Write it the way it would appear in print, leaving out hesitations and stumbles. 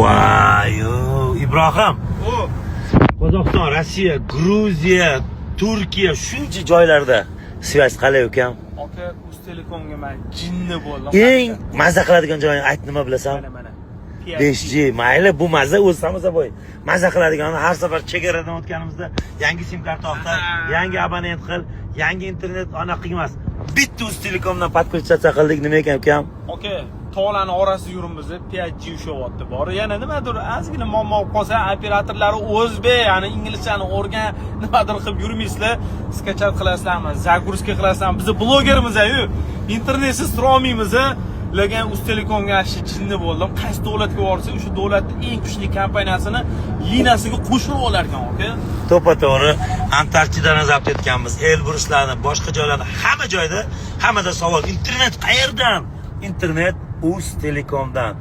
Voy, Ibrohim. O, Qozog'iston, Rossiya, Gruziya, Turkiya, shuncha joylarda связь qalay, ukam? Aka, Uztelecomga man jinni bo'ldim. Eng maza qiladigan joyini ayt, nima bilasan? Mana, mana. 5G, mayli, bu maza o'zi само собой. Maza qiladigan har safar chegaradan o'tganimizda yangi sim karta olib, yangi abonent qil, yangi internet, anaqa emas. Bitta Uztelecomdan подключаться qildik, nima ekan, ukam? Aka, tog'larni orasida yuribmiz, 5G ushlayapti bor. Yana nimadir ozgina muammo bo'lib qolsa, operatorlari o'zbek, ya'ni inglizchani o'rgan, nimadir qilib yurmaysizlar, скачать qilasizlarmi, загрузка qilasizlarmi? Biz blogermiz-ku, internetsiz tura olmaymiz. Lekin Uztelecomga shu jinni bo'ldim. Qaysi davlatga borsak, o'sha davlatning eng kuchli kompaniyasini liniyasiga qo'shilib olar ekan, aka. To'ppa to'g'ri, Antarktidani zabt etganmiz, Elbruslarni, boshqa joylarni, hamma joyda, hammada savol: internet qayerdan? Internet Uztelecomdan.